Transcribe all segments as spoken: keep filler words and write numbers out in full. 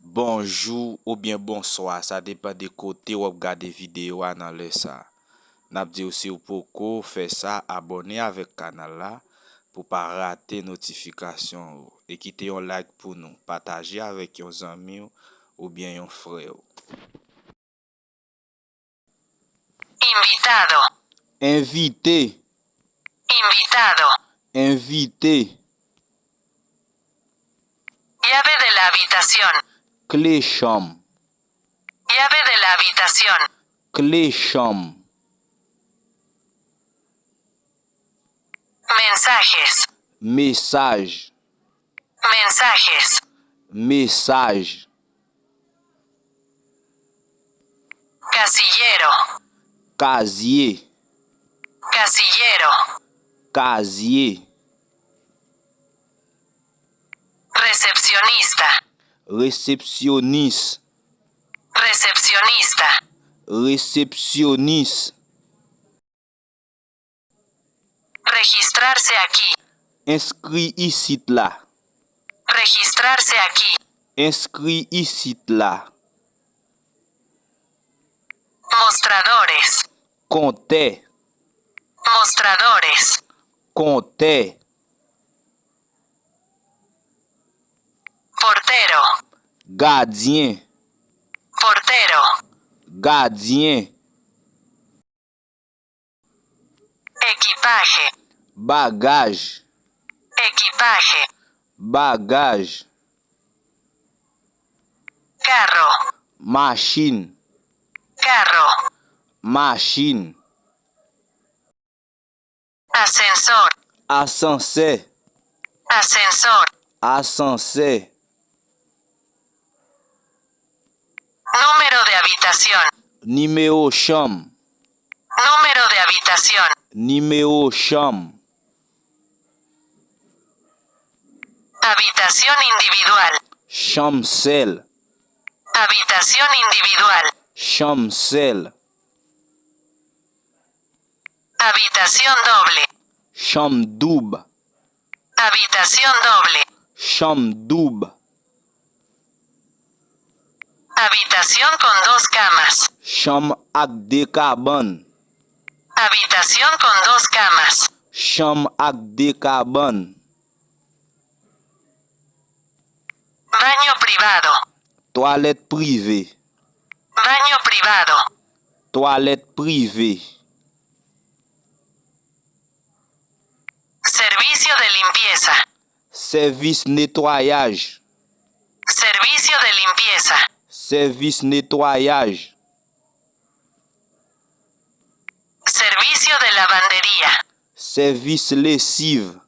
Bonjou oubyen bonswa, sa depann de kote w ap gade videyo a nan lè sa a. N ap di w, si w poko fè sa, abòne avèk kanal la pou w pa rate notifikasyon yo. E kite yon like pou nou, pataje avèk yon zanmi w oubyen yon frè w. Invitado. Envite. Invitado. Envite. Llave de la habitación. Kle chanm. Llave de la habitación. Kle chanm. Mensajes. Mesaj. Mensajes. Mesaj. Casillero. Kazye. Casillero. Kazye. Recepcionista. Resepsyonis. Recepcionista. Resepsyonis. Registrarse aquí. Enskri isit la. Registrarse aquí. Enskri isit la. Mostradores. Kontè. Mostradores. Kontè. Portero. Gadyen. Portero. Gadyen. Equipaje. Bagaj. Equipaje. Bagaj. Carro. Machin. Carro. Machin. Ascensor. Asansè. Ascensor. Asansè. Número de habitación. Nimewo chanm. Número de habitación. Nimewo chanm. Habitación individual. Chanm sèl. Habitación individual. Chanm sèl. Habitación doble. Chanm doub. Habitación doble. Chanm doub. Habitación con dos camas. Chanm ak de kabann. Habitación con dos camas. Chanm ak de kabann. Baño privado. Twalèt prive. Baño privado. Twalèt prive. Servicio de limpieza. Sèvis netwayaj. Servicio de limpieza. Sèvis netwayaj. Servicio de lavandería. Sèvis lesiv.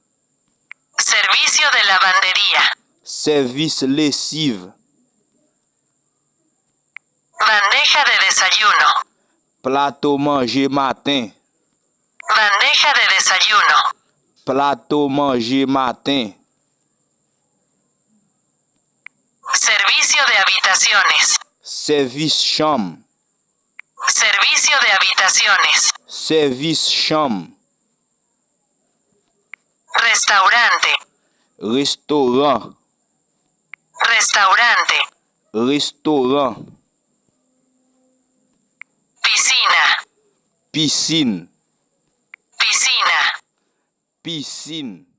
Servicio de lavandería. Sèvis lesiv. Bandeja de desayuno. Plato manje maten. Bandeja de desayuno. Plato manje maten. Servicio de habitaciones. Sèvis chanm. Servicio de habitaciones. Sèvis chanm. Restaurante. Restoran. Restaurante. Restoran. Piscina. Pisin. Piscina. Pisin.